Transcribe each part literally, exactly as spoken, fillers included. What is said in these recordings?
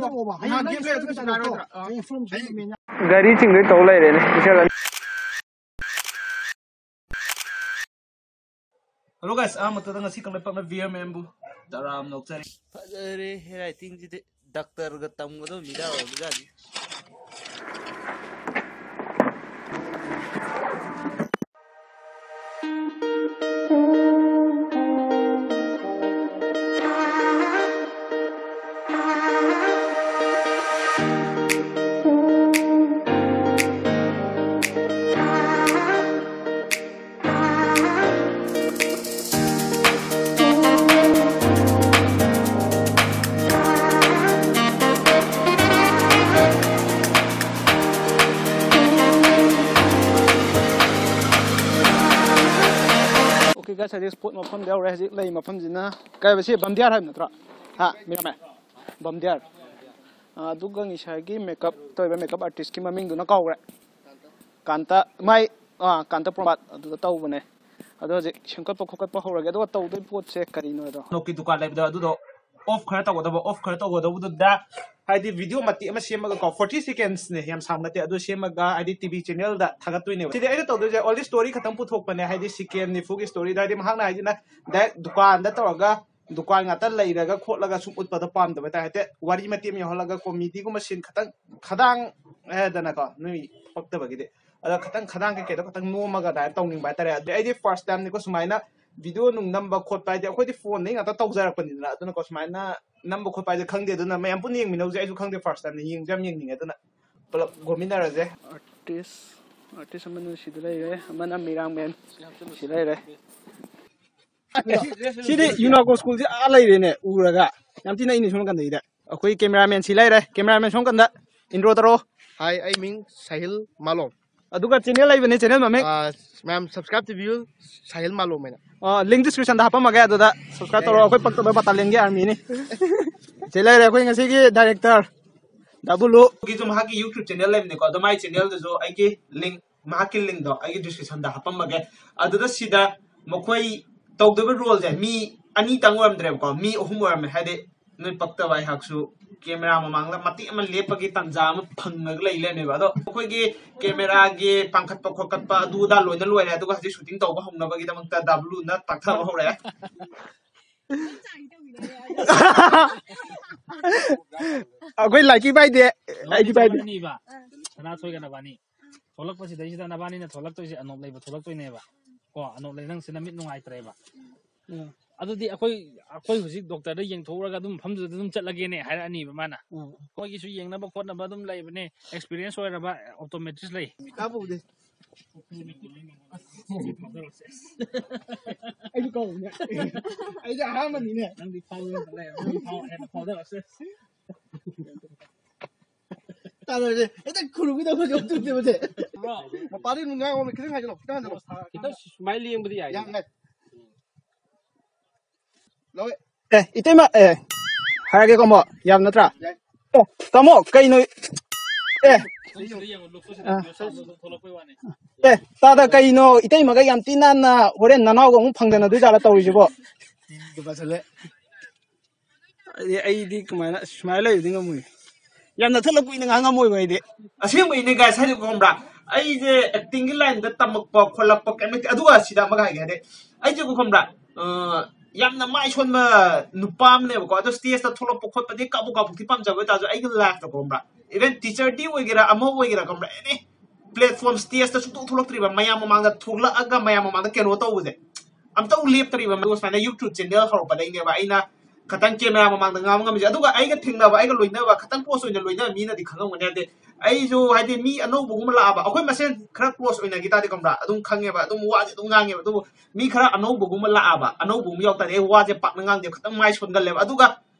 ꯇꯧꯑꯣꯕ꯫ ꯍꯌꯦꯡ ꯅꯍꯥꯟ ꯅꯪꯒꯤ game ꯂꯩꯔꯁꯨ status ꯀꯩꯁꯨ ꯊꯥꯒꯠꯂꯛꯑꯣ꯫ ꯍꯥꯏꯔꯣꯏꯗ꯭ꯔꯥ? ꯑꯥ꯫ ꯑꯩ inform ꯁꯨꯝ ꯍꯌꯦꯡ ꯃꯦꯟ ꯌꯥ- ꯒꯥꯔꯤ ꯆꯤꯡꯗꯣꯏ ꯇꯧ ꯂꯩꯔꯦꯅꯦ, ꯏꯆꯜ ꯑꯅꯤ꯫ Hello guys, ꯑꯍꯥꯟꯕꯗ ꯉꯁꯤ ꯀꯪꯂꯩꯄꯥꯛꯅ ꯚꯤ ꯑꯥꯔ ꯃꯦꯝꯕꯨ ꯇꯔꯥꯝꯅ ꯑꯣꯛꯆꯔꯤ꯫ ꯐꯖꯔꯦ, handwritingꯁꯤꯗꯤ ꯗꯥꯛꯇꯔꯒ ꯇꯝꯒꯗꯧ ꯃꯤꯗꯥ ꯑꯣꯏꯕꯖꯥꯠꯅꯤ꯫ Okay guys, ꯍꯧꯖꯤꯛ spot ꯃꯐꯝꯗ ꯌꯧꯔꯦ꯫ ꯍꯧꯖꯤꯛ ꯂꯩ ꯃꯐꯝꯁꯤꯅ ꯀꯥꯏꯕ? ꯁꯤ ꯕꯝꯗꯤꯌꯥꯔ ꯍꯥꯏꯕ ꯅꯠꯇ꯭ꯔꯣ? ꯍꯥ, ꯃꯤꯔꯥꯃꯦ? ꯕꯝꯗꯤꯌꯥꯔ꯫ ꯑꯥ, ꯑꯗꯨꯒ ꯉꯁꯥꯏꯒꯤ makeup ꯇꯧꯔꯤꯕ makeup artistꯀꯤ ꯃꯃꯤꯡꯗꯨꯅ ꯀꯥꯎꯈ꯭ꯔꯦ꯫ ꯀꯥꯟꯇ, ꯃꯥꯏ, ꯑꯥ, ꯀꯥꯟꯇ ꯄ꯭ꯔꯣꯃꯥꯠ ꯑꯗꯨꯗ ꯇꯧꯕꯅꯦ꯫ ꯑꯗꯣ ꯍꯧꯖꯤꯛ ꯁꯦꯝꯒꯠꯄ ꯈꯣꯠꯀꯠꯄ ꯍꯧꯔꯒꯦ, ꯑꯗꯨꯒ ꯇꯧꯗꯣꯏ ꯄꯣꯠꯁꯦ ꯀꯔꯤꯅꯣ ꯍꯥꯏꯗꯣ꯫ ꯅꯣꯛꯀꯤ ꯗꯨꯀꯥꯟ ꯂꯩꯕꯗꯣ ꯑꯗꯨꯗꯣ off ꯈꯔ ꯇꯧꯒꯗꯕ, off ꯈꯔ ꯇꯧꯒꯗꯧꯕꯗꯨꯗ ꯍꯥꯏꯗꯤ video ꯃꯇꯦꯛ ꯑꯃ ꯁꯦꯝꯃꯒ ꯀꯣ, forty secondsꯅꯦ, ꯌꯥꯝ ꯁꯥꯡꯕ ꯅꯠꯇꯦ, ꯑꯗꯨ ꯁꯦꯝꯃꯒ ꯍꯥꯏꯗꯤ ꯇꯤ ꯚꯤ channelꯗ ꯊꯥꯒꯠꯇꯣꯏꯅꯦꯕ꯫ ꯁꯤꯗꯤ ꯑꯩꯅ ꯇꯧꯗꯣꯏꯁꯦ only story ꯈꯛꯇꯪ ꯄꯨꯊꯣꯛꯄꯅꯦ, ꯍꯥꯏꯗꯤ second ꯅꯤꯐꯨꯒꯤ storyꯗ, ꯍꯥꯏꯗꯤ ꯃꯍꯥꯛꯅ ꯍꯥꯏꯁꯤꯅ direct ꯗꯨꯀꯥꯟꯗ ꯇꯧꯔꯒ ꯗꯨꯀꯥꯟ ꯉꯥꯛꯇ ꯂꯩꯔꯒ ꯈꯣꯠꯂꯒ ꯁꯨꯝ ꯎꯠꯄꯗꯣ ꯄꯥꯝꯗꯕ ꯍꯥꯏꯇꯥꯔꯦ꯫ ꯍꯥꯏꯐꯦꯠ ꯋꯥꯔꯤ ꯃꯇꯦꯛ ꯑꯃ ꯌꯥꯎꯍꯜꯂꯒ comedyꯒꯨꯝꯕ scene ꯈꯇꯪ, ꯈꯗꯥꯡ ꯍꯥꯏꯗꯅꯀꯣ, ꯅꯣꯏ ꯄꯛꯇꯕꯒꯤꯗꯤ꯫ ꯑꯗ ꯈꯇꯪ ꯈꯗꯥꯡ ꯀꯩꯀꯩꯗꯣ ꯈꯇꯪ ꯅꯣꯝꯃꯒ ꯑꯗꯨꯃꯥꯏꯅ ꯇꯧꯅꯤꯡꯕ ꯍꯥꯏꯇꯥꯔꯦ꯫ ꯑꯗꯩ ꯑꯩꯗꯤ first timeꯅꯤꯀꯣ ꯁꯨꯃꯥꯏꯅ video ꯅꯨꯡ ꯅꯝꯕ ꯈꯣꯠꯄ ꯍꯥꯏꯗꯤ ꯑꯩꯈꯣꯏꯗꯤ phoneꯗꯒꯤ ꯉꯥꯛꯇ ꯇꯧꯖꯔꯛꯄꯅꯤꯗꯅ, ꯑꯗꯨꯅꯀꯣ ꯁꯨꯃꯥꯏꯅ ꯅꯝꯕ ꯈꯣꯠꯄ ꯍꯥꯏꯁꯦ ꯈꯪꯗꯦ꯫ ꯑꯗꯨꯅ ꯃꯌꯥꯝ ꯄꯨꯟꯅ ꯌꯦꯡꯃꯤꯟꯅꯧꯁꯦ, ꯑꯩꯁꯨ ꯈꯪꯗꯦ first timeꯅꯤ, ꯌꯦꯡꯁꯨ ꯌꯥꯝ ꯌꯦꯡꯅꯤꯡꯉꯦ꯫ ꯑꯗꯨꯅ ꯄꯨꯂꯞ ꯒꯣꯃꯤꯟꯅꯔꯁꯦ꯫ Artist, artist ꯑꯃꯅ ꯁꯤꯗ ꯂꯩꯔꯦ, ꯑꯃꯅ ꯃꯤꯔꯥꯡꯃꯦꯟ ꯁꯤ ꯂꯩꯔꯦ꯫ ꯁꯤꯗꯤ ꯌꯨꯅꯥꯀꯣ schoolꯁꯤ ꯑꯥ ꯂꯩꯔꯦꯅꯦ, ꯎꯔꯒ꯫ ꯌꯥꯝ ꯊꯤꯅ ꯏꯅꯦ ꯁꯣꯝ ꯅꯥꯀꯟꯗꯩꯗ꯫ ꯑꯩꯈꯣꯏ cameraman ꯁꯤ ꯂꯩꯔꯦ, cameraman ꯁꯣꯝ ꯀꯟꯗ intro ꯇꯧꯔꯛꯑꯣ꯫ Hi, ꯑꯩ ꯃꯤꯡ ꯁꯥꯍꯤꯜ ꯃꯥꯂꯣꯝ꯫ ꯑꯗꯨꯒ channel ꯂꯩꯕꯅꯦ, channel ꯃꯃꯤꯡ꯫ ꯑꯥ, ꯃꯌꯥꯝ subscribe ꯇꯧꯕꯤꯌꯨ, ꯁꯥꯍꯤꯜ ꯃꯥꯂꯣꯝ ꯍꯥꯏꯅ꯫ ꯑꯥ, link descriptionꯗ ꯍꯥꯞꯄꯝꯃꯒꯦ, ꯑꯗꯨꯗ subscribe ꯇꯧꯔꯣ꯫ ꯑꯩꯈꯣꯏ ꯄꯛꯇꯕ battalion ꯒꯤ army ꯅꯤ꯫ ꯁꯤ ꯂꯩꯔꯦ ꯑꯩꯈꯣꯏ ꯉꯁꯤꯒꯤ director ꯗꯥꯕꯨꯂꯨ꯫ ꯑꯩꯒꯤꯁꯨ ꯃꯍꯥꯛꯀꯤ YouTube channel ꯂꯩꯕꯅꯤꯀꯣ, ꯑꯗꯣ ꯃꯥꯏ channelꯗꯁꯨ ꯑꯩꯒꯤ link, ꯃꯍꯥꯛꯀꯤ linkꯗꯣ ꯑꯩꯒꯤ descriptionꯗ ꯍꯥꯞꯄꯝꯃꯒꯦ꯫ ꯑꯗꯨꯗ ꯁꯤꯗ ꯃꯈꯣꯏ ꯇꯧꯗꯣꯏꯕ roleꯁꯦ ꯃꯤ ꯑꯅꯤꯇꯪ ꯑꯣꯏꯔꯝꯗ꯭ꯔꯦꯕꯀꯣ, ꯃꯤ ꯑꯍꯨꯝ ꯑꯣꯏꯔꯝꯃꯦ꯫ ꯍꯥꯏꯗꯤ ꯅꯣꯏ ꯄꯛꯇꯕ ꯑꯩꯍꯥꯛꯁꯨ ꯀꯦꯃꯦꯔꯥ ꯃꯃꯥꯡꯗ ꯃꯇꯦꯛ ꯑꯃ ꯂꯦꯞꯄꯒꯤ ꯇꯥꯟꯖꯥ ꯑꯃ ꯐꯪꯉꯒ ꯂꯩ ꯂꯩꯔꯝꯃꯦꯕ꯫ ꯑꯗꯣ ꯑꯩꯈꯣꯏꯒꯤ ꯀꯦꯃꯦꯔꯥꯒꯤ ꯄꯥꯡꯈꯠꯄ ꯈꯣꯠꯀꯠꯄ ꯑꯗꯨ ꯑꯗꯥ ꯂꯣꯏꯅ ꯂꯣꯏꯔꯦ, ꯑꯗꯨꯒ ꯍꯧꯖꯤꯛ ꯁꯨꯇꯤꯡ ꯇꯧꯕ ꯍꯧꯅꯕꯒꯤꯗꯃꯛꯇ ꯗꯥꯕ꯭ꯂꯨꯅ ꯇꯥꯛꯊꯕ ꯍꯧꯔꯛꯑꯦ꯫ ꯑꯩꯈꯣꯏ ꯂꯥꯏꯀꯤ ꯄꯥꯏꯗꯦ꯫ ꯑꯩꯗꯤ ꯄꯥꯏꯗꯦ꯫ ꯑꯅꯤꯕ ꯁꯅꯥꯊꯣꯏꯒ ꯅꯕꯥꯅꯤ ꯊꯣꯛꯂꯛꯄꯁꯤꯗꯩꯁꯤꯗ ꯅꯕꯥꯅꯤꯅ ꯊꯣꯛꯂꯛꯇꯣꯏꯁꯦ ꯑꯅꯣꯞ ꯂꯩꯕ ꯊꯣꯛꯂꯛꯇꯣꯏꯅꯦꯕ꯫ ꯀꯣ, ꯑꯅꯣꯞ ꯂꯩ, ꯅꯪꯁꯤ ꯅꯃꯤꯠ ꯅꯨꯡꯉꯥꯏꯇ꯭ꯔꯦꯕ꯫ ꯑꯗꯨꯗꯤ ꯑꯩꯈꯣꯏ ꯑꯩꯈꯣꯏ ꯍꯧꯖꯤꯛ ꯗꯣꯛꯇꯔꯗ ꯌꯦꯡꯊꯣꯛꯎꯔꯒ ꯑꯗꯨꯝ ꯃꯐꯝꯗꯨꯗ ꯑꯗꯨꯝ ꯆꯠꯂꯒꯦꯅꯦ ꯍꯥꯏꯔꯛꯑꯅꯤꯕ ꯃꯥꯅ꯫ ꯃꯣꯏꯒꯤꯁꯨ ꯌꯦꯡꯅꯕ ꯈꯣꯠꯅꯕ ꯑꯗꯨꯝ ꯂꯩꯕꯅꯦ, ꯑꯦꯛꯁꯄꯤꯔꯤꯌꯦꯟꯁ ꯑꯣꯏꯔꯕ ꯑꯣꯞꯇꯣꯃꯦꯇ꯭ꯔꯤꯁ ꯂꯩ꯫ ꯀꯥꯕꯨꯗꯤ ꯑꯩꯁꯨ ꯀꯧꯕꯅꯦ꯫ ꯑꯩꯗꯤ ꯑꯍꯥꯟꯕꯅꯤꯅꯦ꯫ ꯅꯪꯗꯤ ꯐꯥꯎꯗꯅ ꯂꯩꯔꯕ, ꯅꯪꯗꯤ ꯐꯥꯎ ꯍꯦꯟꯅ ꯐꯥꯎꯗꯔꯛꯁꯦ꯫ ꯇꯥꯗꯔꯁꯦ ꯍꯦꯛꯇ ꯈꯨꯔꯨꯒꯤꯗꯕꯁꯦ ꯑꯣꯞꯇꯣꯃꯦꯇ꯭ꯔꯤꯁ꯫ ꯕ꯭ꯔꯣ, ꯃꯄꯥꯗꯤ ꯑꯗꯨꯝ ꯉꯥꯡꯉꯣ, ꯈꯤꯇꯪ ꯍꯥꯏꯖꯤꯜꯂꯣ, ꯈꯤꯇꯪ ꯍꯥꯏꯖꯤꯜꯂꯣ꯫ ꯈꯤꯇꯪ ꯁꯨꯃꯥꯏꯅ ꯂꯦꯡꯕꯗꯤ ꯌꯥꯏ꯫ ꯌꯥꯝ ꯉꯥꯏ꯫ ꯂꯧꯋꯦ꯫ ꯑꯦ ꯏꯇꯩꯃ, ꯑꯦ ꯍꯥꯏꯔꯒꯦꯀꯣ ꯃꯣ, ꯌꯥꯕ ꯅꯠꯇ꯭ꯔꯥ? ꯑꯦ ꯇꯥꯃꯣ, ꯀꯩꯅꯣ? ꯑꯦ ꯁꯤꯗ ꯌꯦꯡꯉꯣ, ꯂꯨꯛꯁꯨ ꯁꯤꯗ ꯑꯥ꯫ ꯁꯥꯎꯟꯗꯣ ꯑꯗꯨꯝ ꯊꯣꯛꯂꯛꯄꯩ ꯋꯥꯅꯤ꯫ ꯑꯦ ꯇꯥꯗ, ꯀꯩꯅꯣ ꯏꯇꯩꯃꯒ ꯌꯥꯝ ꯊꯤ ꯅꯥꯟꯅ ꯍꯣꯔꯦꯟ ꯅꯅꯥꯎꯒ ꯑꯃꯨꯛ ꯐꯪꯗꯅꯗꯣꯏꯖꯥꯠꯂ ꯇꯧꯔꯤꯁꯤꯕꯣ? ꯑꯩꯗꯤ ꯑꯩꯗꯤ ꯀꯃꯥꯏꯅ ꯁꯨꯃꯥꯏꯅ ꯂꯩꯕꯗꯤ ꯉꯝꯃꯣꯏ꯫ ꯌꯥꯝ ꯅꯛꯊꯠꯂ ꯀꯨꯏꯅ ꯉꯥꯡ ꯉꯝꯃꯣꯏꯕ ꯑꯩꯗꯤ꯫ ꯑꯁꯦꯡꯕꯩꯅꯦ ꯒꯥꯏꯁ, ꯍꯥꯏꯗꯤꯀꯣ ꯈꯪꯕ꯭ꯔꯥ, ꯑꯩꯁꯦ ꯑꯦꯛꯇꯤꯡꯒꯤ ꯂꯥꯏꯟꯗ ꯇꯝꯃꯛꯄ ꯈꯣꯠꯂꯛꯄ ꯀꯩꯝ ꯂꯩꯇꯦ꯫ ꯑꯗꯨꯒ ꯁꯤꯗ ꯑꯃꯒ ꯍꯥꯏꯒꯦ, ꯍꯥꯏꯗꯤ ꯑꯩꯁꯦꯀꯣ ꯈꯪꯕ꯭ꯔꯥ, ꯑ, ꯌꯥꯝꯅ ꯃꯥꯏ ꯁꯣꯟꯕ ꯅꯨꯄꯥ ꯑꯃꯅꯦꯕꯀꯣ꯫ ꯑꯗꯣ ꯁ꯭ꯇꯦꯖꯇ ꯊꯣꯛꯂꯛꯄ ꯈꯣꯠꯄꯗꯤ ꯀꯥꯕꯣꯛ ꯀꯥꯕꯣꯛꯇꯤ ꯄꯥꯝꯖꯕ ꯑꯣꯏꯇꯥꯔꯁꯨ, ꯑꯩꯒꯤ ꯂꯥꯏꯐꯇꯀꯣ ꯈꯪꯕ꯭ꯔꯥ, ꯏꯚꯟ ꯇꯤꯆꯔꯗꯤ ꯑꯣꯏꯒꯦꯔꯥ ꯑꯃ ꯑꯣꯏꯒꯦꯔꯥ ꯈꯪꯕ꯭ꯔꯥ, ꯑꯦꯅꯤ ꯄ꯭ꯂꯦꯠꯐꯣꯝ ꯁ꯭ꯇꯦꯖꯇ ꯁꯨꯡꯊꯣꯛ ꯊꯣꯛꯂꯛꯇ꯭ꯔꯤꯕ, ꯃꯌꯥꯝ ꯃꯃꯥꯡꯗ ꯊꯣꯛꯂꯛꯑꯒ ꯃꯌꯥꯝ ꯃꯃꯥꯡꯗ ꯀꯩꯅꯣ ꯇꯧꯕꯁꯦ ꯑꯝꯇ ꯂꯦꯞꯇ꯭ꯔꯤꯕ꯫ ꯃꯗꯨ ꯁꯨꯃꯥꯏꯅ ꯌꯨꯇ꯭ꯌꯨꯕ ꯆꯦꯅꯦꯜ ꯍꯧꯔꯛꯄꯗꯒꯤꯅꯦꯕ ꯑꯩꯅ ꯈꯇꯪ ꯀꯦꯃꯦꯔꯥ ꯃꯃꯥꯡꯗ ꯉꯥꯡꯕ ꯉꯝꯃꯤꯁꯦ꯫ ꯑꯗꯨꯒ ꯑꯩꯒ ꯊꯦꯡꯅꯕ, ꯑꯩꯒ ꯂꯣꯏꯅꯕ, ꯈꯇꯪ ꯀ꯭ꯂꯣꯁ ꯑꯣꯏꯅ ꯂꯣꯏꯅꯕ ꯃꯤꯅꯗꯤ ꯈꯪꯉꯝꯒꯅꯤ꯫ ꯍꯥꯏꯗꯤ ꯑꯩꯁꯨ ꯍꯥꯏꯗꯤ ꯃꯤ ꯑꯅꯧꯕꯒꯨꯝꯕ ꯂꯥꯛꯑꯕ, ꯑꯩꯈꯣꯏ ꯃꯁꯦꯟ ꯈꯔ ꯀ꯭ꯂꯣꯁ ꯑꯣꯏꯅꯈꯤ ꯇꯥꯔꯗꯤ ꯈꯪꯕ꯭ꯔꯥ, ꯑꯗꯨꯝ ꯈꯪꯉꯦꯕ, ꯑꯗꯨꯝ ꯋꯥꯁꯦ ꯑꯗꯨꯝ ꯉꯥꯡꯉꯦꯕ꯫ ꯑꯗꯨꯕꯨ ꯃꯤ ꯈꯔ ꯑꯅꯧꯕꯒꯨꯝꯕ ꯂꯥꯛꯑꯕ, ꯑꯅꯧꯕꯒꯨꯝꯕ ꯌꯥꯎ ꯇꯥꯔꯗꯤ ꯑꯩ ꯋꯥꯁꯦ ꯄꯥꯛꯅ ꯉꯥꯡꯗꯦꯕ, ꯈꯇꯪ ꯃꯥꯏ ꯁꯣꯟꯒꯜꯂꯦꯕ꯫ ꯑꯗꯨꯒ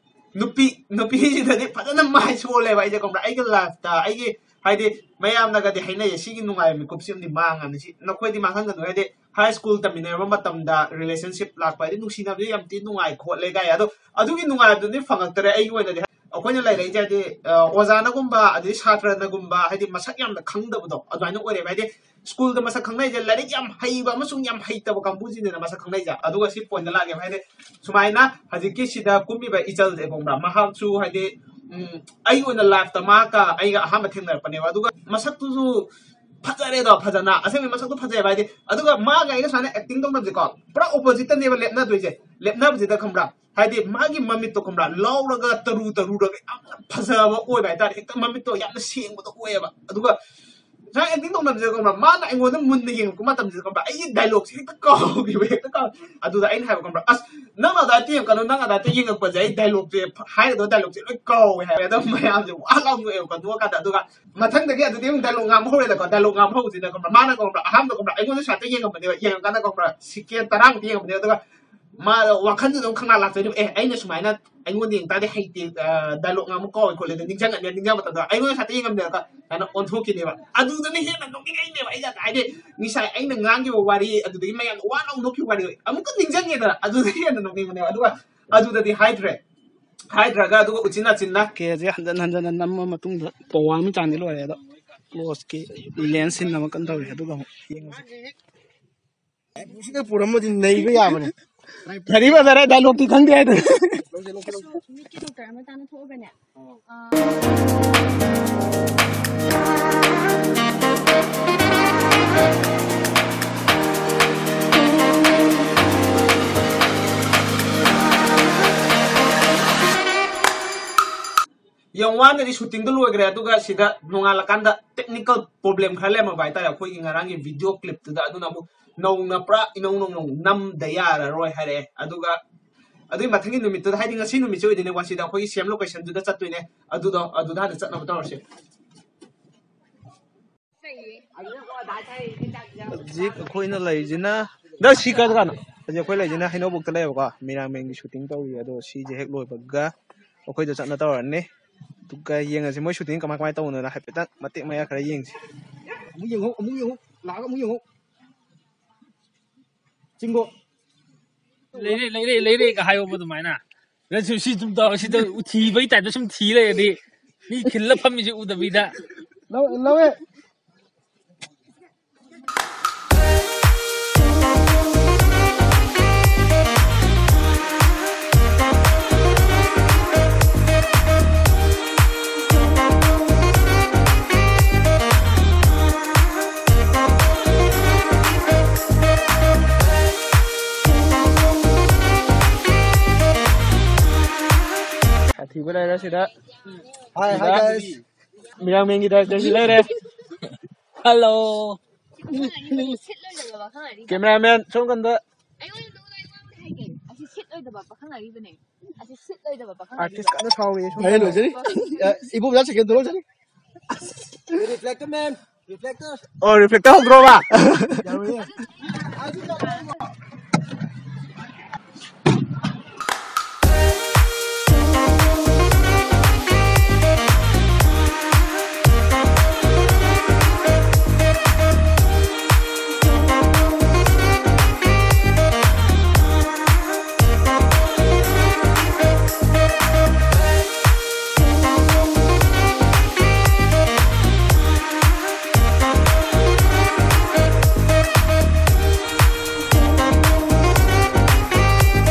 ꯅꯨꯄꯤ ꯅꯨꯄꯤꯁꯤꯗꯗꯤ ꯐꯖꯅ ꯃꯥꯏ ꯁꯣꯜꯂꯦꯕ ꯑꯩꯁꯦ, ꯈꯪꯕ꯭ꯔꯥ? ꯑꯩꯒꯤ ꯂꯥꯏꯐꯇ ꯑꯩꯒꯤ ꯍꯥꯏꯗꯤ ꯃꯌꯥꯝꯅꯒꯗꯤ ꯍꯥꯏꯅꯩꯌꯦ, "ꯁꯤꯒꯤ ꯅꯨꯡꯉꯥꯏꯕ ꯃꯤꯀꯨꯞꯁꯤ ꯑꯃꯗꯤ ꯃꯥꯡꯉꯅꯤ, ꯁꯤ ꯅꯈꯣꯏꯗꯤ ꯃꯥꯡꯍꯟꯒꯅꯨ", ꯍꯥꯏꯗꯤ ꯍꯥꯏ ꯁ꯭ꯀꯨꯜ ꯇꯝꯃꯤꯟꯅꯔꯕ ꯃꯇꯝꯗ ꯔꯤꯂꯦꯁꯟꯁꯤꯞ ꯂꯥꯛꯄ ꯍꯥꯏꯗꯤ ꯅꯨꯡꯁꯤꯅꯕꯁꯦ ꯌꯥꯝ ꯊꯤ ꯅꯨꯡꯉꯥꯏ ꯈꯣꯠꯂꯦ ꯀꯥꯏ, ꯑꯗꯣ ꯑꯗꯨꯒꯤ ꯅꯨꯡꯉꯥꯏꯕꯗꯨꯗꯤ ꯐꯪꯉꯛꯇꯔꯦ ꯑꯩꯒꯤ ꯑꯣꯏꯅꯗꯤ꯫ ꯑꯩꯈꯣꯏꯅ ꯂꯩꯔꯛꯏꯁꯦ ꯍꯥꯏꯗꯤ, ꯑ, ꯑꯣꯖꯥꯅꯒꯨꯝꯕ, ꯑꯗꯩ ꯁꯥꯇ꯭ꯔꯅꯒꯨꯝꯕ, ꯍꯥꯏꯗꯤ ꯃꯁꯛ ꯌꯥꯝꯅ ꯈꯪꯗꯕꯗꯣ ꯑꯗꯨꯃꯥꯏꯅ ꯑꯣꯏꯔꯦꯕ꯫ ꯍꯥꯏꯗꯤ ꯁ꯭ꯀꯨꯜꯗ ꯃꯁꯛ ꯈꯪꯅꯩꯁꯦ ꯂꯥꯏꯔꯤꯛ ꯌꯥꯝ ꯍꯩꯕ ꯑꯃꯁꯨꯡ ꯌꯥꯝ ꯍꯩꯇꯕ ꯀꯥꯡꯕꯨꯁꯤꯅꯦꯅ ꯃꯁꯛ ꯈꯪꯅꯩꯁꯦ꯫ ꯑꯗꯨꯒ ꯁꯤ ꯄꯣꯏꯟꯗ ꯂꯥꯛꯑꯒꯦ, ꯍꯥꯏꯗꯤ ꯁꯨꯃꯥꯏꯅ ꯍꯧꯖꯤꯛꯀꯤ ꯁꯤꯗ ꯀꯨꯝꯃꯤꯕ ꯏꯆꯜꯁꯦ ꯈꯪꯕ꯭ꯔꯥ, ꯃꯍꯥꯛꯁꯨ ꯍꯥꯏꯗꯤ, ꯎꯝ, ꯑꯩꯒꯤ ꯑꯣꯏꯅ ꯂꯥꯏꯐꯇ ꯃꯍꯥꯛꯀ ꯑꯩꯒ ꯑꯍꯥꯟꯕ ꯊꯦꯡꯅꯔꯛꯄꯅꯦꯕ꯫ ꯑꯗꯨꯒ ꯃꯁꯛꯇꯨꯁꯨ ꯐꯖꯔꯦꯗꯣ, ꯐꯖꯅ ꯑꯁꯦꯡꯕ ꯃꯁꯛꯇꯣ ꯐꯖꯩꯑꯕ꯫ ꯍꯥꯏꯗꯤ ꯑꯗꯨꯒ ꯃꯥꯒ ꯑꯩꯒ ꯁꯨꯃꯥꯏꯅ ꯑꯦꯛꯇꯤꯡ ꯇꯧꯅꯕꯁꯦꯀꯣ, ꯄꯨꯔꯥ ꯑꯣꯄꯣꯖꯤꯠꯇꯅꯦꯕ ꯂꯦꯞꯅꯗꯣꯏꯁꯦ꯫ ꯂꯦꯞꯅꯕꯁꯤꯗ ꯈꯪꯕ꯭ꯔꯥ, ꯍꯥꯏꯗꯤ ꯃꯥꯒꯤ ꯃꯃꯤꯠꯇꯣ ꯈꯪꯕ꯭ꯔꯥ, ꯂꯥꯎꯔꯒ ꯇꯔꯨ ꯇꯔꯨꯔꯒ ꯌꯥꯝꯅ ꯐꯖꯕ ꯑꯣꯏꯕ ꯍꯥꯏꯇꯥꯔꯦ꯫ ꯍꯦꯛꯇ ꯃꯃꯤꯠꯇꯣ ꯌꯥꯝꯅ ꯁꯦꯡꯕꯗꯣ ꯑꯣꯏꯌꯦꯕ꯫ ꯑꯗꯨꯒ ꯉꯁꯥꯏ ꯑꯦꯛꯇꯤꯡ ꯇꯧꯅꯕꯁꯦ ꯈꯪꯕ꯭ꯔꯥ, ꯃꯥꯅ ꯑꯩꯉꯣꯟꯗ ꯃꯨꯟꯅ ꯌꯦꯡꯉꯛꯄ ꯃꯇꯝꯁꯤꯗ ꯈꯪꯕ꯭ꯔꯥ, ꯑꯩꯒꯤ ꯗꯥꯏꯂꯣꯛꯁꯦ ꯍꯦꯛꯇ ꯀꯥꯎꯈꯤꯕ, ꯍꯦꯛꯇ ꯀꯥꯎ ꯑꯗꯨꯗ ꯑꯩꯅ ꯍꯥꯏꯕ ꯈꯪꯕ꯭ꯔꯥ, "ꯑꯁ, ꯅꯪ ꯑꯗꯥꯏꯇ ꯌꯦꯡꯉꯛꯀꯅꯨ, ꯅꯪ ꯑꯗꯥꯏꯇ ꯌꯦꯡꯉꯛꯄꯁꯦ ꯑꯩ ꯗꯥꯏꯂꯣꯛꯁꯦ, ꯍꯥꯏꯒꯗꯕ ꯗꯥꯏꯂꯣꯛꯁꯦ ꯂꯣꯏ ꯀꯥꯎꯋꯦ" ꯍꯥꯏꯕ꯫ ꯑꯗꯨꯝ ꯃꯌꯥꯝꯁꯦ ꯋꯥ ꯂꯥꯎ ꯅꯣꯛꯑꯦꯕꯀꯣ꯫ ꯅꯣꯛꯑꯀꯥꯟꯗ ꯑꯗꯨꯒ ꯃꯊꯪꯗꯒꯤ ꯑꯗꯨꯗꯤ ꯑꯃꯨꯛ ꯗꯥꯏꯂꯣꯛ ꯉꯥꯡꯕ ꯍꯧꯔꯦꯗꯀꯣ꯫ ꯗꯥꯏꯂꯣꯛ ꯉꯥꯡꯕ ꯍꯧꯕꯁꯤꯗ ꯈꯪꯕ꯭ꯔꯥ, ꯃꯥꯅ ꯈꯪꯕ꯭ꯔꯥ, ꯑꯍꯥꯟꯕꯗ ꯈꯪꯕ꯭ꯔꯥ, ꯑꯩꯉꯣꯟꯗ ꯁꯨꯃꯥꯏꯅ ꯌꯦꯡꯉꯝꯕꯅꯦꯕ꯫ ꯌꯦꯡꯉꯀꯥꯟꯗ ꯈꯪꯕ꯭ꯔꯥ, ꯁꯦꯀꯦꯟ ꯇꯔꯥꯃꯨꯛꯇꯤ ꯌꯦꯡꯉꯝꯕꯅꯦꯕ꯫ ꯑꯗꯨꯒ ꯃꯥ ꯋꯥꯈꯜꯗꯨꯗ ꯑꯗꯨꯝ ꯈꯪꯂꯥꯛ ꯂꯥꯛꯇꯣꯏꯅꯦꯕ, "ꯑꯦ, ꯑꯩꯅ ꯁꯨꯃꯥꯏꯅ ꯑꯩꯉꯣꯟꯗ ꯌꯦꯡ ꯇꯥꯔꯗꯤ ꯍꯩꯇꯦ, ꯑ, ꯗꯥꯏꯂꯣꯛ ꯉꯥꯡꯕ ꯀꯥꯎꯋꯦ ꯈꯣꯠꯂꯦ"꯫ ꯑꯗꯨ ꯅꯤꯡꯁꯤꯡꯉꯅꯤ, ꯅꯤꯡꯁꯤꯡꯕ ꯃꯇꯝꯗ ꯑꯩꯉꯣꯟꯗ ꯁꯨꯃꯥꯏꯅ ꯌꯦꯡꯉꯝꯗꯦꯕ ꯁꯨꯃꯥꯏꯅ ꯑꯣꯟꯊꯣꯛꯈꯤꯅꯦꯕ꯫ ꯑꯗꯨꯗꯅ ꯍꯦꯟꯅ ꯅꯣꯛꯅꯤꯡꯉꯛꯏꯅꯦꯕ ꯑꯩꯅ꯫ ꯍꯥꯏꯗꯤ ꯉꯁꯥꯏ ꯑꯩꯅ ꯉꯥꯡꯈꯤꯕ ꯋꯥꯔꯤ, ꯑꯗꯨꯗꯒꯤ ꯃꯌꯥꯝ ꯋꯥ ꯂꯥꯎ ꯅꯣꯛꯈꯤꯕ ꯋꯥꯔꯤ ꯑꯃꯨꯛꯀ ꯅꯤꯡꯁꯤꯡꯉꯦꯗꯅ, ꯑꯗꯨꯗꯒꯤ ꯍꯦꯟꯅ ꯅꯣꯛꯅꯤꯡꯕꯅꯦꯕ꯫ ꯑꯗꯨꯒ ꯑꯗꯨꯗꯗꯤ ꯍꯥꯏꯗ꯭ꯔꯦ꯫ ꯍꯥꯏꯗ꯭ꯔꯒ ꯑꯗꯨꯒ ꯎꯆꯤꯟ ꯅꯥꯆꯤꯟꯅ ꯀꯦꯁꯦ ꯍꯟꯖꯟ ꯍꯟꯖꯟꯅ ꯅꯝꯃ ꯃꯇꯨꯡꯗ ꯄꯋꯥ ꯑꯃ ꯆꯥꯡꯗꯤ ꯂꯣꯏꯔꯦ꯫ ꯑꯗꯣ ꯀ꯭ꯂꯣꯁꯀꯤ ꯂꯦꯟꯁ ꯁꯤꯟ ꯑꯃ ꯀꯟꯅ ꯇꯧꯔꯤ꯫ ꯑꯗꯨꯒ ꯑꯃꯨꯛ ꯌꯦꯡꯉꯁꯤ꯫ ꯁꯤꯒ ꯄꯨꯔꯝꯃꯗꯤ ꯅꯩꯕ ꯌꯥꯕꯅꯦ꯫ ꯐꯗꯤ ꯐꯖꯔꯦ, ꯗꯥꯏꯂꯣꯛꯇꯤ ꯈꯪꯗꯦ ꯍꯥꯏꯗꯣ꯫ ꯃꯤꯠꯀꯤ ꯗꯣꯛꯇꯔ ꯑꯃ ꯇꯥꯟꯅ ꯊꯣꯛꯑꯒꯅꯦ꯫ ꯌꯥꯝ ꯋꯥꯅꯗꯤ ꯁꯨꯇꯤꯡꯗꯣ ꯂꯣꯏꯈ꯭ꯔꯦ꯫ ꯑꯗꯨꯒ ꯁꯤꯗ ꯅꯣꯡꯉꯥꯜꯂꯀꯥꯟꯗ ꯇꯦꯛꯅꯤꯀꯦꯜ ꯄ꯭ꯔꯣꯕ꯭ꯂꯦꯝ ꯈꯔ ꯂꯩꯔꯝꯃꯕ ꯍꯥꯏꯇꯥꯔꯦ ꯑꯩꯈꯣꯏꯒꯤ ꯉꯔꯥꯡꯒꯤ ꯚꯤꯗꯤꯑꯣ ꯀ꯭ꯂꯤꯞꯇꯨꯗ꯫ ꯑꯗꯨꯅ ꯑꯃꯨꯛ ꯅꯧꯅ ꯄꯨꯔꯥ ꯏꯅꯧ ꯅꯧꯅ ꯑꯃꯨꯛ ꯅꯝꯗ ꯌꯥꯔꯔꯣꯏ ꯍꯥꯏꯔꯛꯑꯦ꯫ ꯑꯗꯨꯒ ꯑꯗꯨꯒꯤ ꯃꯊꯪꯒꯤ ꯅꯨꯃꯤꯠꯇꯨꯗ, ꯍꯥꯏꯗꯤ ꯉꯁꯤ ꯅꯨꯃꯤꯠꯁꯦ ꯑꯣꯏꯗꯣꯏꯅꯦꯀꯣ, ꯁꯤꯗ ꯑꯩꯈꯣꯏꯒꯤ ꯁꯦꯝ ꯂꯣꯀꯦꯁꯟꯗꯨꯗ ꯆꯠꯇꯣꯏꯅꯦ꯫ ꯑꯗꯨꯗꯣ ꯑꯗꯨꯗ ꯍꯥꯟꯅ ꯆꯠꯅꯕ ꯇꯧꯔꯁꯦ꯫ ꯍꯧꯖꯤꯛ ꯑꯩꯈꯣꯏꯅ ꯂꯩꯔꯤꯁꯤꯅ, ꯅꯪ ꯁꯤ ꯀꯥꯏꯗ ꯀꯥꯅꯣ? ꯍꯧꯖꯤꯛ ꯑꯩꯈꯣꯏ ꯂꯩꯔꯤꯁꯤꯅ ꯍꯩꯅꯧꯕꯣꯛꯇ ꯂꯩꯌꯦꯕꯀꯣ, ꯃꯤꯔꯥꯡꯃꯦꯟꯒꯤ ꯁꯨꯇꯤꯡ ꯇꯧꯔꯤ꯫ ꯑꯗꯣ ꯁꯤꯁꯦ ꯍꯦꯛ ꯂꯣꯏꯕꯒ ꯑꯩꯈꯣꯏꯗ ꯆꯠꯅ ꯇꯧꯔꯅꯤ꯫ ꯑꯗꯨꯒ ꯌꯦꯡꯉꯁꯤ ꯃꯣꯏ ꯁꯨꯇꯤꯡ ꯀꯃꯥꯏ ꯀꯃꯥꯏꯅ ꯇꯧꯕꯅꯣꯅ ꯍꯥꯏꯐꯦꯠꯇꯪ ꯃꯇꯦꯛ ꯃꯌꯥ ꯈꯔ ꯌꯦꯡꯁꯤ꯫ ꯑꯃꯨꯛ ꯌꯦꯡꯉꯨ, ꯑꯃꯨꯛ ꯌꯦꯡꯉꯨ, ꯂꯥꯛꯑꯒ ꯑꯃꯨꯛ ꯌꯦꯡꯉꯨ꯫ ꯆꯤꯡꯒꯣ꯫ ꯂꯩꯔꯦ, ꯂꯩꯔꯦ, ꯂꯩꯔꯦꯒ ꯍꯥꯏꯌꯣꯕ ꯑꯗꯨꯃꯥꯏꯅ꯫ ꯅꯪꯁꯨ ꯁꯤ ꯑꯗꯨꯝ ꯇꯧꯔ, ꯁꯤꯗ ꯎꯊꯤꯕꯒꯤ ꯇꯥꯏꯞꯇ ꯁꯨꯝ ꯊꯤ ꯂꯩꯔꯗꯤ, ꯃꯤ ꯈꯤꯜꯂ ꯐꯝꯃꯤꯁꯦ ꯎꯗꯕꯤꯗ꯫ ꯂꯧ-, ꯂꯧꯋꯦ꯫ ꯁꯥꯊꯤꯕ ꯂꯩꯔꯦ ꯁꯤꯗ꯫ Hi, hi, guys. ꯃꯤꯔꯥꯡꯃꯦꯟꯒꯤ director ꯁꯤ ꯂꯩꯔꯦ꯫ Hello. Cameraman ꯁꯣꯝ ꯀꯟꯗ꯫ ꯑꯩꯉꯣꯟꯗ ꯅꯉꯣꯟꯗ ꯑꯩ ꯋꯥ ꯑꯃ ꯍꯥꯏꯒꯦ꯫ ꯑꯁꯤ ꯁꯤꯠꯂꯣꯏꯗꯕ ꯄꯥꯈꯪ ꯑꯔꯤꯕꯅꯦ꯫ ꯑꯁꯤ ꯁꯤꯠꯂꯣꯏꯗꯕ ꯄꯥꯈꯪ ꯑꯔꯤꯕ꯫ Artist ꯀꯟꯅ ꯁꯥꯎꯔꯤ ꯁꯣꯝ ꯀꯟꯗ꯫ ꯂꯣꯏꯖꯔꯤ꯫ ꯑ, Ibomcha second ꯊꯣꯛꯂꯛꯆꯔꯤ꯫ Reflector man, reflector. ꯑꯣ, reflector ꯍꯧꯗ꯭ꯔꯣꯕ? ꯌꯥꯔꯣꯏꯌꯦ꯫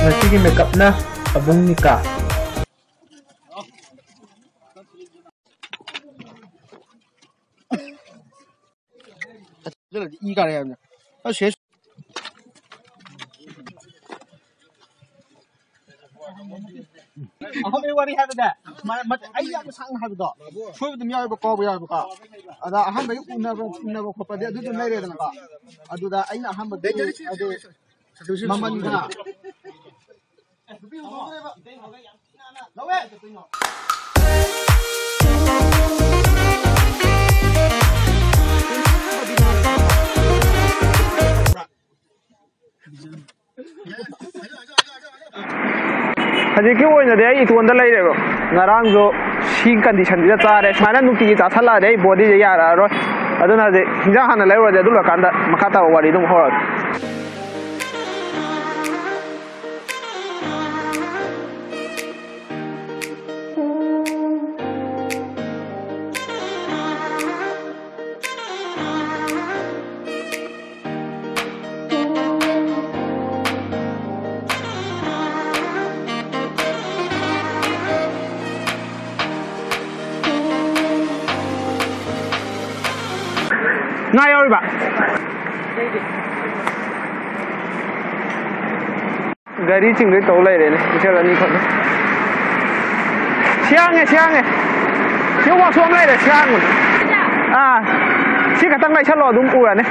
ꯉꯁꯤꯒꯤ makeupꯅ ꯑꯕꯨꯡ ꯅꯤꯀꯥ꯫ ꯏ ꯀꯥꯔꯦ ꯍꯥꯏꯕꯅꯦ꯫ ꯑꯁ, ꯁꯦꯁ꯫ ꯑꯍꯥꯟꯕꯒꯤ ꯋꯥꯔꯤ ꯍꯥꯏꯕꯗ, ꯃ-, ꯃ-, ꯑꯩ ꯌꯥꯝ ꯁꯥꯡꯅ ꯍꯥꯏꯕꯗꯣ, ꯁꯣꯏꯕ ꯑꯗꯨꯝ ꯌꯥꯎꯋꯦꯕ, ꯀꯥꯎꯕ ꯌꯥꯎꯋꯦꯕꯀꯣ꯫ ꯑꯗ ꯑꯍꯥꯟꯕꯒꯤ ꯎꯅꯕ, ꯎꯅꯕ ꯈꯣꯠꯄꯗꯤ ꯑꯗꯨ ꯑꯗꯨꯝ ꯂꯩꯔꯦꯗꯅꯀꯣ꯫ ꯑꯗꯨꯗ ꯑꯩꯅ ꯑꯍꯥꯟꯕꯒꯤ, ꯑꯗꯨ ꯃꯃꯟꯒ ꯍꯧꯖꯤꯛꯀꯤ ꯑꯣꯏꯅꯗꯤ ꯑꯩ ꯏꯇꯣꯟꯗ ꯂꯩꯔꯦꯕ꯫ ꯉꯔꯥꯡꯁꯨ ꯁꯤ conditionꯁꯤꯗ ꯆꯥꯔꯦ꯫ ꯁꯨꯃꯥꯏꯅ ꯅꯨꯡꯇꯤꯒꯤ ꯆꯥꯁꯜꯂꯛꯑꯗꯤ ꯑꯩ bodyꯁꯦ ꯌꯥꯔꯛꯑꯔꯣꯏ꯫ ꯑꯗꯨꯅ ꯍꯧꯖꯤꯛ ꯍꯤꯟꯖꯥꯡ ꯍꯥꯟꯅ ꯂꯩꯔꯨꯔꯁꯦ, ꯑꯗꯨ ꯂꯣꯏꯔꯀꯥꯟꯗ ꯃꯈꯥ ꯇꯥꯕ ꯋꯥꯔꯤ ꯑꯗꯨꯝ ꯍꯧꯔꯛꯑꯒꯦ꯫ ꯉꯥ ꯌꯥꯎꯔꯤꯕ? ꯒꯥꯔꯤ ꯆꯤꯡꯗꯣꯏ ꯇꯧ ꯂꯩꯔꯦꯅꯦ, ꯏꯆꯜ ꯑꯅꯤꯈꯛꯅ꯫ ꯁꯤ ꯍꯥꯡꯉꯦ, ꯁꯤ ꯍꯥꯡꯉꯦ꯫ ꯁꯤ ꯋꯥꯛꯁꯣꯞ ꯑꯃ ꯂꯩꯔꯦ, ꯁꯤ ꯍꯥꯡꯕꯅꯦ꯫ ꯑꯥ, ꯁꯤ ꯈꯛꯇꯪ ꯂꯩꯁꯜꯂꯣ, ꯑꯗꯨꯝ ꯎꯔꯅꯤ꯫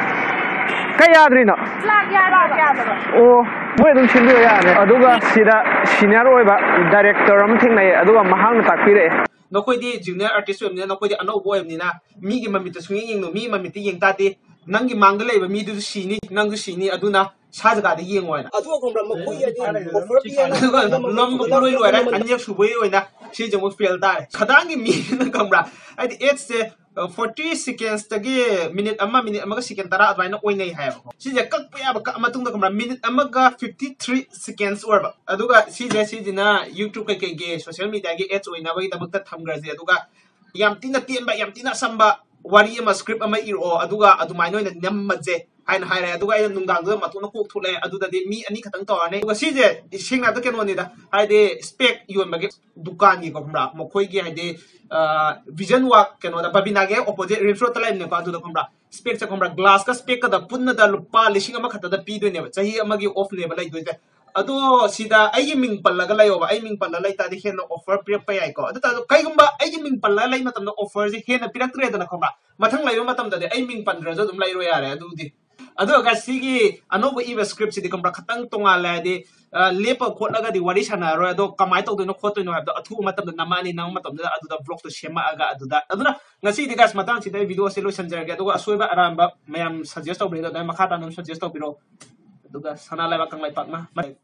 ꯀꯩ ꯌꯥꯗ꯭ꯔꯤꯅꯣ? ꯂꯥꯛ ꯌꯥꯗꯕ꯫ ꯑꯣ, ꯃꯣꯏ ꯑꯗꯨꯝ ꯁꯤꯟꯕꯤꯌꯣ, ꯌꯥꯔꯅꯤ꯫ ꯑꯗꯨꯒ ꯁꯤꯗ ꯁꯤꯅꯤꯌꯔ ꯑꯣꯏꯕ ꯗꯥꯏꯔꯦꯛꯇꯔ ꯑꯃ ꯊꯦꯡꯅꯩꯌꯦ, ꯑꯗꯨꯒ ꯃꯍꯥꯛꯅ ꯇꯥꯛꯄꯤꯔꯛꯑꯦ꯫ ꯅꯈꯣꯏꯗꯤ ꯖꯨꯅꯤꯌꯔ ꯑꯥꯔꯇꯤꯁ ꯑꯣꯏꯕꯅꯤꯅ, ꯅꯈꯣꯏꯗꯤ ꯑꯅꯧꯕ ꯑꯣꯏꯕꯅꯤꯅ, ꯃꯤꯒꯤ ꯃꯃꯤꯠꯇ ꯁꯨꯡꯌꯦꯡ ꯌꯦꯡꯅꯨ, ꯃꯤ ꯃꯃꯤꯠꯇ ꯌꯦꯡ ꯇꯥꯔꯗꯤ ꯅꯪꯒꯤ ꯃꯥꯡꯗ ꯂꯩꯕ ꯃꯤꯗꯨꯁꯨ ꯁꯤꯅꯤ, ꯅꯪꯁꯨ ꯁꯤꯅꯤ, ꯑꯗꯨꯅ ꯁꯥ ꯖꯒꯥꯗ ꯌꯦꯡꯉꯣ ꯍꯥꯏꯅ꯫ ꯑꯗꯨꯒ ꯈꯪꯕ꯭ꯔꯥ, ꯃꯈꯣꯏ ꯍꯥꯏꯗꯤ offer ꯄꯤꯌꯦꯅ ꯑꯗꯨꯒ ꯂꯝ ꯄꯨꯂꯣꯏ ꯂꯣꯏꯔꯦ꯫ ꯑꯅꯤꯔꯛ ꯁꯨꯕꯒꯤ ꯑꯣꯏꯅ ꯁꯤꯁꯦ ꯑꯃꯨꯛ ꯐꯦꯜ ꯇꯥꯔꯦ꯫ ꯈꯗꯥꯡꯒꯤ ꯃꯤꯅ ꯈꯪꯕ꯭ꯔꯥ, ꯍꯥꯏꯗꯤ ꯑꯦꯠꯁꯦ ꯐꯣꯔꯇꯤ ꯁꯦꯀꯦꯟꯁꯇꯒꯤ ꯃꯤꯅꯤꯠ ꯑꯃ, ꯃꯤꯅꯤꯠ ꯑꯃꯒ ꯁꯦꯀꯦꯟ ꯇꯔꯥ ꯑꯗꯨꯃꯥꯏꯅ ꯑꯣꯏꯅꯩ ꯍꯥꯏꯌꯦꯕꯀꯣ꯫ ꯁꯤꯁꯦ ꯀꯛꯄ ꯌꯥꯕ ꯀꯛꯑ ꯃꯇꯨꯡꯗ ꯈꯪꯕ꯭ꯔꯥ, ꯃꯤꯅꯤꯠ ꯑꯃꯒ ꯐꯤꯐꯇꯤ ꯊ꯭ꯔꯤ ꯁꯦꯀꯦꯟꯁ ꯑꯣꯏꯔꯕ꯫ ꯑꯗꯨꯒ ꯁꯤꯁꯦ, ꯁꯤꯁꯤꯅ YouTube ꯀꯩꯀꯩꯒꯤ ꯁꯣꯁꯤꯌꯦꯜ ꯃꯤꯗꯤꯌꯥꯒꯤ ꯑꯦꯠꯁ ꯑꯣꯏꯅꯕꯒꯤꯗꯃꯛꯇ ꯊꯝꯈ꯭ꯔꯁꯦ꯫ ꯑꯗꯨꯒ ꯌꯥꯝ ꯊꯤꯅ ꯇꯦꯟꯕ, ꯌꯥꯝ ꯊꯤꯅ ꯑꯁꯝꯕ ꯋꯥꯔꯤ ꯑꯃ, ꯁ꯭ꯀ꯭ꯔꯤꯞ ꯑꯃ ꯏꯔꯛꯑꯣ, ꯑꯗꯨꯒ ꯑꯗꯨꯃꯥꯏꯅ ꯑꯣꯏꯅ ꯅꯝꯃꯁꯦ ꯍꯥꯏꯅ ꯍꯥꯏꯔꯦ꯫ ꯑꯗꯨꯒ ꯑꯩꯅ ꯅꯨꯡꯗꯥꯡꯗꯨꯗ ꯃꯇꯣꯟꯗ ꯀꯣꯛ ꯊꯣꯛꯂꯛꯑꯦ꯫ ꯑꯗꯨꯗꯗꯤ ꯃꯤ ꯑꯅꯤ ꯈꯛꯇꯪ ꯇꯧꯔꯅꯤ꯫ ꯑꯗꯨꯒ ꯁꯤꯁꯦ ꯁꯦꯡꯅ ꯍꯥꯏꯕꯗ ꯀꯩꯅꯣꯅꯤꯗ, ꯍꯥꯏꯗꯤ ꯁ꯭ꯄꯦꯛ ꯌꯣꯟꯕꯒꯤ ꯗꯨꯀꯥꯟꯒꯤꯀꯣ, ꯈꯪꯕ꯭ꯔꯥ, ꯃꯈꯣꯏꯒꯤ ꯍꯥꯏꯗꯤ ꯚꯤꯖꯟ ꯋꯥꯛ ꯀꯩꯅꯣꯗ, ꯕꯕꯤꯅꯥꯒꯤ ꯑꯣꯄꯣꯖꯤꯠ ꯔꯤꯝꯁ ꯔꯣꯗꯇ ꯂꯩꯕꯅꯦꯀꯣ꯫ ꯑꯗꯨꯗ ꯈꯪꯕ꯭ꯔꯥ, ꯁ꯭ꯄꯦꯛꯁꯦ ꯈꯪꯕ꯭ꯔꯥ, ꯒ꯭ꯂꯥꯁꯀ ꯁ꯭ꯄꯦꯛꯀꯗ ꯄꯨꯟꯅꯗ ꯂꯨꯄꯥ ꯂꯤꯁꯤꯡ ꯑꯃꯈꯛꯇꯗ ꯄꯤꯗꯣꯏꯅꯦꯕ, ꯆꯍꯤ ꯑꯃꯒꯤ ꯑꯣꯐꯅꯦꯕ ꯂꯩꯗꯣꯏꯁꯦ꯫ ꯑꯗꯣ ꯁꯤꯗ ꯑꯩꯒꯤ ꯃꯤꯡ ꯄꯜꯂꯒ ꯂꯩꯌꯣꯕ, ꯑꯩ ꯃꯤꯡ ꯄꯜꯂꯒ ꯂꯩ ꯇꯥꯔꯗꯤ ꯍꯦꯟꯅ ꯑꯣꯐꯔ ꯄꯤꯔꯛꯄ ꯌꯥꯏꯀꯣ꯫ ꯑꯗꯨ ꯇꯥꯔꯁꯨ ꯀꯩꯒꯨꯝꯕ ꯑꯩꯒꯤ ꯃꯤꯡ ꯄꯜꯂꯒ ꯂꯩ ꯃꯇꯝꯗ ꯑꯣꯐꯔꯁꯦ ꯍꯦꯟꯅ ꯄꯤꯔꯛꯇ꯭ꯔꯦꯗꯅ, ꯈꯪꯕ꯭ꯔꯥ, ꯃꯊꯪ ꯂꯩꯕ ꯃꯇꯝꯗꯗꯤ ꯑꯩ ꯃꯤꯡ ꯄꯟꯗ꯭ꯔꯁꯨ ꯑꯗꯨꯝ ꯂꯩꯔꯣ ꯌꯥꯔꯦ꯫ ꯑꯗꯨꯗꯤ ꯑꯗꯨꯒ ꯁꯤꯒꯤ ꯑꯅꯧꯕ ꯏꯕ ꯁ꯭ꯀ꯭ꯔꯤꯞꯁꯤꯗꯤ ꯈꯪꯕ꯭ꯔꯥ, ꯈꯇꯪ ꯇꯣꯉꯥꯜꯂꯦ꯫ ꯍꯥꯏꯗꯤ ꯑ, ꯂꯦꯞꯄ ꯈꯣꯠꯂꯒꯗꯤ ꯋꯥꯔꯤ ꯁꯥꯟꯅꯔꯔꯣꯏ꯫ ꯑꯗꯣ ꯀꯃꯥꯏꯅ ꯇꯧꯗꯣꯏꯅꯣ ꯈꯣꯠꯇꯣꯏꯅꯣ ꯍꯥꯏꯕꯗꯣ ꯑꯊꯨꯕ ꯃꯇꯝꯗ ꯅꯝꯃꯛꯑꯅꯤ, ꯅꯝꯕ ꯃꯇꯝꯗ ꯑꯗꯨꯗ ꯕ꯭ꯂꯣꯛꯇꯣ ꯁꯦꯝꯃꯛꯑꯒ ꯑꯗꯨꯗ꯫ ꯑꯗꯨꯅ ꯉꯁꯤꯗꯤ ꯒꯥꯏꯁ, ꯃꯇꯥꯡꯁꯤꯗ ꯑꯩ ꯚꯤꯗꯤꯑꯣꯁꯦ ꯂꯣꯏꯁꯤꯟꯖꯔꯒꯦ꯫ ꯑꯗꯨꯒ ꯑꯁꯣꯏꯕ ꯑꯔꯥꯟꯕ ꯃꯌꯥꯝ ꯁꯖꯦꯁ ꯇꯧꯕꯤꯔꯤꯗꯣ ꯑꯗꯨꯃꯥꯏꯅ ꯃꯈꯥ ꯇꯥꯅ ꯑꯗꯨꯝ ꯁꯖꯦꯁ ꯇꯧꯕꯤꯔꯛꯑꯣ꯫ ꯑꯗꯨꯒ ꯁꯅꯥ ꯂꯩꯕꯥꯛ ꯀꯪꯂꯩꯄꯥꯛꯅ ꯃꯥꯏ